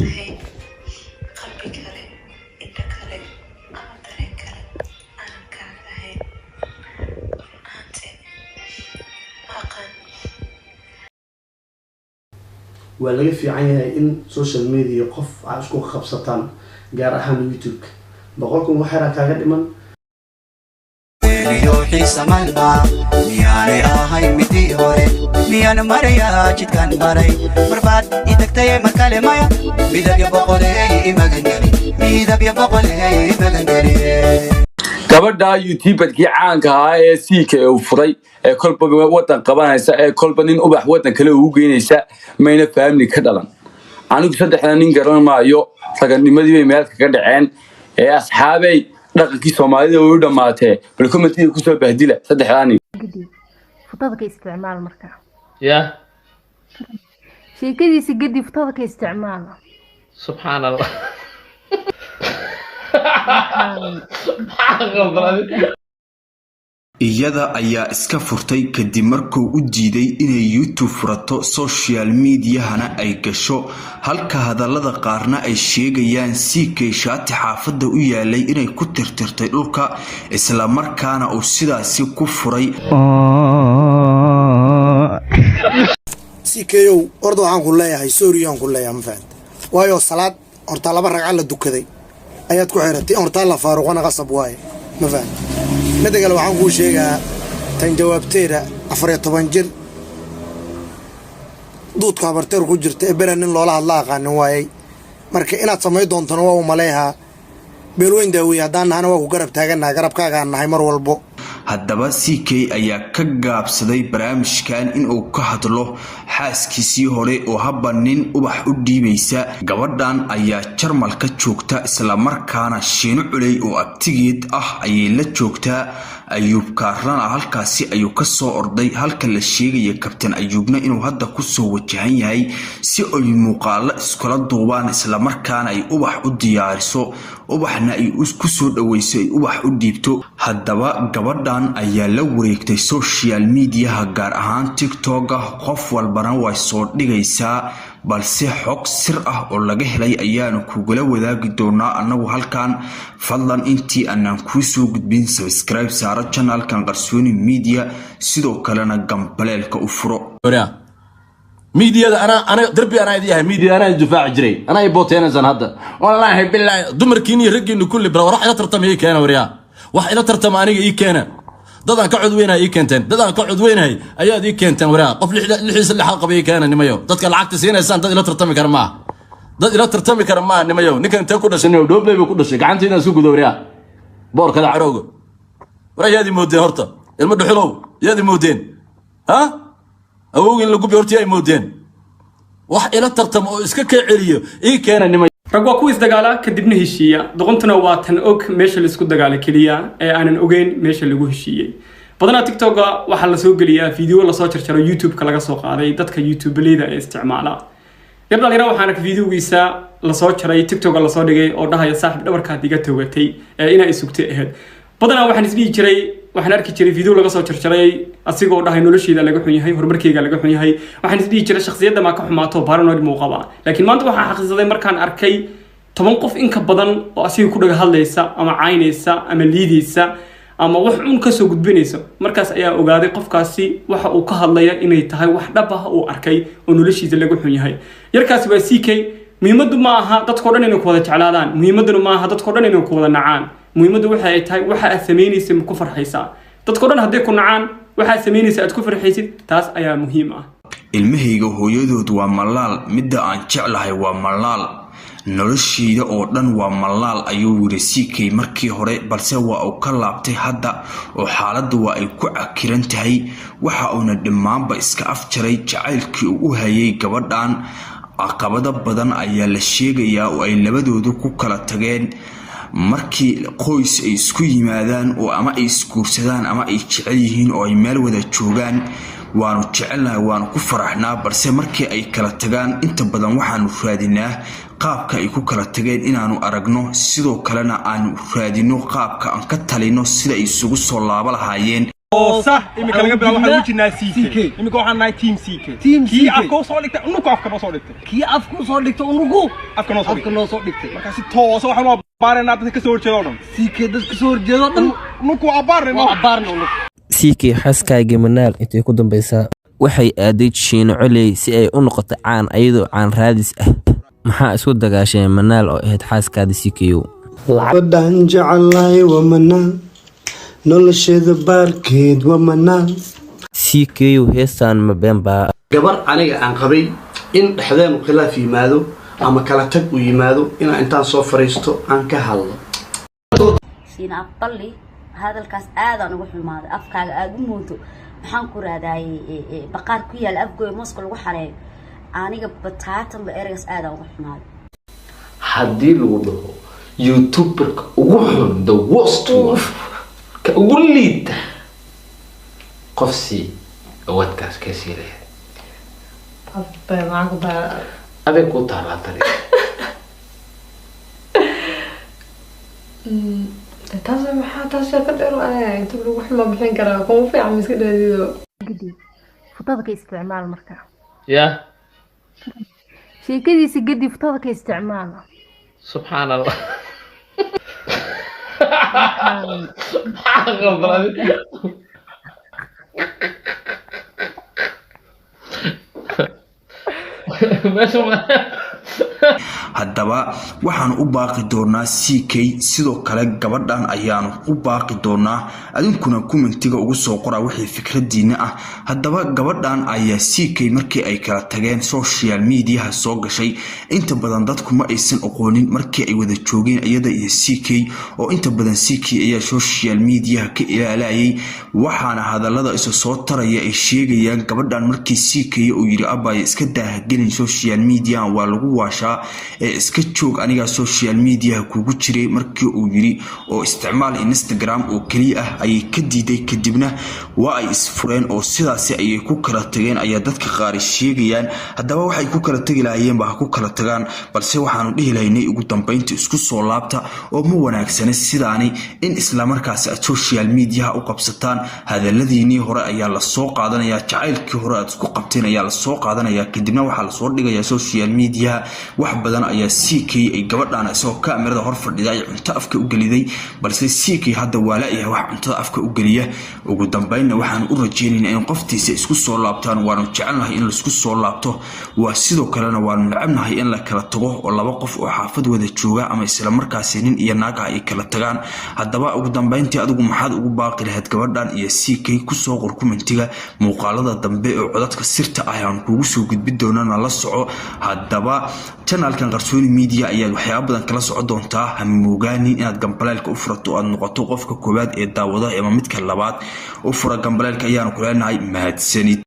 Lahayn qalbi kale, indho kale ama dareen kale aanan kaaga ahayn. Run ahaantii, ma aqaan. Waa laga fiican yahay in social media qof aad isku qabsataan, gaar ahaan YouTube-ka. 100,000 wax yaraa kaaga dhiman. Xiisa malma miyaanay ahayn midii hore? Miyaan marayaa jidkaan maray marbaad i tagtaye mar kale? Maya, midabya boqoleey imagangeli, midabya boqoleey imagangeli. Gabadha YouTuberkii caanka ahaa ee siika ee uu furay, ee kolba wadan qabanaysa, ee kolba nin ubax wadan kale ugu geynaysa, mayna family ka dhalan. Anigu saddexda nin garan maayo, raganimadii bay meel kaga dhaceen. Ee asxaabey, dhaqankii Soomaalida way u dhammaatee, bal commentiga kusoo bahdila saddexdaa nin. Gedi futada ka isticmaal marka. Ya. Sheekadiisa gedi, futada ka isticmaal. Subxaan Allah, maxaa qaldan? Iyada ayaa iska furtay kadib markuu u diiday inay YouTube furato, social mediahana ay gasho, halka hadallada qaarna ay sheegayaan Siikay shaati xaafadda u yaalay inay ku tirtirtay dhulka, isla markaana uu sidaasi ku furay. CKow, horta waxaan ku leeyahay sorry aan ku leeyahay, ma fahanta? Waayo, salaad hortaa laba ragca la dukaday ayaad ku xiratay, hortaa la faaruqana qasab waaye, ma fahanta? Midda kale, waxaan kuu sheegaa tan jawaabteeda: 14 jir duudka habarteer ku jirta ee bera nin loola hadla aqaanin waayey. Marka inaad samay doontona waa u maleehaa. Beelweyn daaweeye haddaan nahana, waa ku garab taagannaha, garabkaagaan nahay mar walbo. Haddaba CK ayaa ka gaabsaday barnaamijkan inuu ka hadlo xaaskiisii hore oo habba nin ubax u dhiibaysa. Gabadhan ayaa Jarmalka joogta, islamarkaana Shiino Culey oo abtigeed ah ayay la joogtaa. Ayuub Kaarlana halkaasi ayuu kasoo orday, halka la sheegaya Kabtan Ayuubna inuu hadda kusoo wajahan yahay si ay muuqaalo iskula duubaan, islamarkaana ay ubax u diyaariso, ubaxna ay kusoo dhaweyso, ay ubax u dhiibto. Haddaba gabadhan ayaa la wareegtay social mediaha, gaar ahaan TikToka, qof walbana way soo dhigaysaa, balse xog sir ah oo laga helay ayaanu kugula wadaagi doonaa annagu halkan. Fadlan, intii aanaan kuu soo gudbin, subscribe saaro channelkan Qarsooni Media, sidoo kalena gambaleelka u furo. Miidiyada anaa ana darbi anaa idi yahay, miidiyada anaa difaaci jiray, anaa i booteenaysan hadda. Wallaahi bilaahi, dumarkiin iyo raggiinu kulli bal wax ila tartama ii keena. Waryaa, wax ila tartama aniga ii keena. Dadaan ka codweynahay ii keenteen, dadaan ka codweynahay ayaad ii keenteen. Waryaa, qof lixiisa lixaad qaba ii keena. Nimayo, dadka lacagta siinaysaan dad ila tartami kara maaha, dad ila tartami kara maaha. Nimayo, ninkan intee ku dhashay? Nimayo, Dhoobley buu ku dhashay. Gacantiina isku gudo. Waryaa, boorkada carowga, war yaad ii moodeen horta? Ilmo dhuxulow, yaad ii moodeen? Ha awowgin la gubi horta, yaa moodeen? Wax ila tartamo oo iska ka celiyo ii keena, nimay. Rag waa kuwa isdagaala kadibna heshiiya. Doqontuna waa tan og meesha laisku dagaala keliya ee aanan ogeyn meesha lagu heshiiyey. Badanaa TikToka waxaa lasoo geliyaa video lasoo jarjaro, YouTube-ka laga soo qaaday, dadka YouTubeleyda ee isticmaala. Yar dhalinyaro waxaan arkay videogiisa lasoo jaray, TikToka lasoo dhigay, oo dhahaya: "Saaxib, dhabarkaad iga togatay ee inaa isugtay ahayd." Badanaa waxaan isdhihi jiray, waxaan arki jiray video laga soo jarjaray asigoo dhahay nolosheyda laga xun yahay, horumarkeyga laga xun yahay. Waxaan isdhihi jiray shakhsiyadda maa ka xumaato, paranoid muu qabaa? Laakiin maanta waxaan xaqiiqsaday markaan arkay 10 qof in ka badan oo asiga ku dhaga hadlaysa ama caynaysa ama liidaysa ama wax un kasoo gudbinayso. Markaas ayaa ogaaday qofkaasi waxa uu ka hadlaya inay tahay wax dhab ah uu arkay oo noloshiisa laga xun yahay. Yarkaasi waa CK. Muhiimaddu ma aha dadkao dhan inay ku wada jeclaadaan, muhiimadduna ma aha dadkao dhan inay ku wada nacaan. Muhiimaddu waxa ay tahay, waxa aad samaynaysa ma ku farxaysaa? Dadkao dhan hadday ku nacaan, waxaad samaynaysa aad ku farxaysid, taas ayaa muhiim ah. "Ilmahayga hooyadood waa malaal, midda aan jeclahay waa malaal, noloshayda oo dhan waa malaal," ayuu yiri CK markii hore, balse waa uu ka laabtay hadda oo xaaladdu waa ay ku cakiran tahay. Waxa uuna dhammaanba iska afjaray jacaylkii uu u hayay gabadhan. Caqabado badan ayaa la sheegayaa oo ay labadoodu ku kala tageen. Markii qoys ay isku yimaadaan oo ama ay isguursadaan ama ay jecel yihiin oo ay meel wada joogaan, waanu jecelnahay, waanu ku faraxnaa, balse markii ay kala tagaan, inta badan waxaanu raadinaa qaabka ay ku kala tageen inaanu aragno, sidoo kalena aanu raadino qaabka aan ka talino sida ay isugu soo laaba lahaayeen. Toosa iminka laga bilaabo waxaan ugu jirnaa CK. Iminka waxaan nahay team CK. Team Kii CK. afka usoo dhigtay unuku, afka noo soo dhigtay. Kii afka usoo dhigtay unugu. Afka noo soo afka dhigtay. Noo soo dhigtay. Marka si toosa waxaan u abaaraynaa dadka kasoo horjeeda oo dhan. CK dadka soo horjeeda oo dhan. Unuku waa abaarnay. Waa abaarna unugu. CK, xaaskaagii Manaal intay ku dambaysaa? Waxay aaday Shiino Coley si ay u noqoto caan, ayadoo caan raadis ah. Maxaa isku dagaasheen Manaal oo ahayd xaaskaada, CKow? Gabadhaan jecelahay waa Manaal, nolosheeda baarkeed waa Manaal. CKow, heestaan ma been baa? Gabar aniga aan qabay in dhexdeenu khilaaf yimaado ama kala tag uu yimaado, inaan intaan soo fariisto aan ka hadlo. Shiina Aqballi, hadalkaas aadaan uga xumaaday. Afkaaga aada u moodo, maxaan ku raadaayey, baqaar ku yaala Afgooy mooska lagu xareeyo. Aniga bataatanba ereygaas aadaan uga xumaaday. Haddii lagu dhaho youtuberka ugu xun, the worst one, ka ugu liita, qof sii awadkaas ka sii lahayd? Aday kuu taalaa tani. Taas maxaa taas ka dheer? Inta lagu xumaa bixin karaa kuma fiican ma iska dhaadido. Gedi futada ka isticmaal markaa. Ya. Sheekadiisa gedi, futada ka isticmaal. Subxaan Allah, maxaa qaldan? Meesha Haddaba waxaanu u baaqi doonaa CK, sidoo kale gabadhan ayaanu u baaqi doonaa. Adinkuna commentiga ugu soo qora wixii fikradiina ah. Haddaba gabadhan ayaa CK markii ay kala tageen social mediaha soo gashay. Inta badan dadku ma aysan aqoonin markii ay wada joogeen iyada iyo CK, oo inta badan CK ayaa social mediaha ka ilaalayay. Waxaana hadalada isa soo taraya ay sheegayaan gabadhan markii CK uu yiri, "Abaya, iska daahagelin social media, waa lagu waashaa ee iska joog, anigaa social mediaha kugu jiray," markii uu yiri oo isticmaal Instagram oo keliya ah, ayay ka diiday. Kadibna waa ay isfureen oo sidaasi ayay ku kala tageen ayaa dadka qaar sheegayaan. Haddaba waxay ku kala tegi lahayeenba ha ku kala tagaan, balse waxaanu dhihi lahaynay ugu dambeynta isku soo laabta, oo ma wanaagsana sidaani in islamarkaasi aad social mediaha u qabsataan. Hadaladiinii hore ayaa lasoo qaadanaya, jacaylkii hore aad isku qabteen ayaa lasoo qaadanaya, kadibna waxaa lasoo dhigayaa social mediaha. Wax badan ayaa CK ay gabadhan isagoo kaamirada hor fadhida ay cunto afka u geliday, balse CK hadda waa la-yahay wax cuntada afka u geliya. Ugu dambeynna waxaan u rajeynaynaa in qoftiisa isku soo laabtaan. Waanu jecelnahay in laisku soo laabto, waa sidoo kalena waanu necabnahay in la kala tago, oo laba qof oo xaafad wada jooga ama islamarkaasi nin iyo naag ah ay kala tagaan. Haddaba ugu dambeyntii, adigu maxaad ugu baaqi lahayd gabadhan iyo CK? Kusoo qor commentiga. Muuqaalada dambe oo codadka sirta ah aan kugu soo gudbin doonana la soco. Haddaba channelkan Qarsooni Media ayaad waxyaaba badan kala socon doontaa. Ha moogaanin inaad gambaleelka u furato oo aad noqoto qofka koowaad ee daawada ama midka labaad. U fura gambaleelka ayaanu ku leenahay. Mahadsanid.